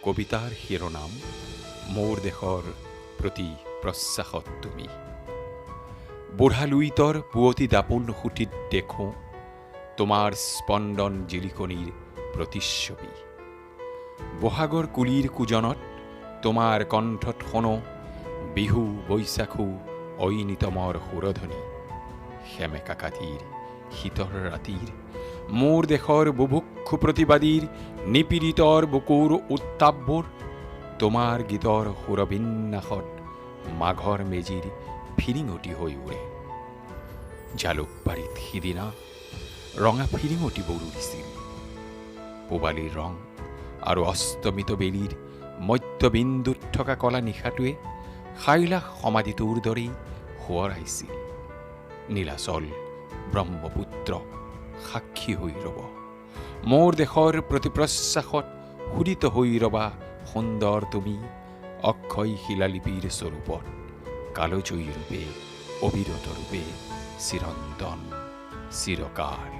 কবিতাৰ শিৰোনাম মোৰ দেশৰ প্ৰতি প্ৰশ্বাসত তুমি। বুঢ়া লুইতৰ পুৱতি দাপোন সুঁতিত দেখোঁ তোমাৰ স্পন্দন জিলিকনিৰ প্ৰতিচ্ছবি। বহাগৰ কুলিৰ কুজনত তোমাৰ কণ্ঠত শুনো বিহু বৈশাখু ঐনিতমৰ সুৰধ্বনি। সেমেকা কাতিৰ শীতৰ ৰাতিৰ মোৰ দেশৰ বুভুক্ষু প্ৰতিবাদীৰ নিপীড়িতৰ বুকুৰ উত্তাপবোৰ তোমাৰ গীতৰ সুৰবিন্যাসত মাঘৰ মেজিৰ ফিৰিঙতি হৈ উৰে। জালুকবাৰীত সিদিনা ৰঙা ফিৰিঙতিবোৰ উৰিছিল। পূবালীৰ ৰং আৰু অস্তমিত বেলিৰ মধ্যবিন্দুত থকা কলা নিশাটোৱে সাইলাখ সমাধিটোৰ দৰেই সোঁৱৰাইছিল। নীলাচল ব্ৰহ্মপুত্ৰ সাক্ষী হৈ ৰ'ব। মোৰ দেশৰ প্ৰতি প্ৰশ্বাসত শোণিত হৈ ৰবা সুন্দৰ তুমি অক্ষয় শিলালিপিৰ স্বৰূপত, কালজয়ী ৰূপে, অবিৰত ৰূপে, চিৰন্তন, চিৰকাল।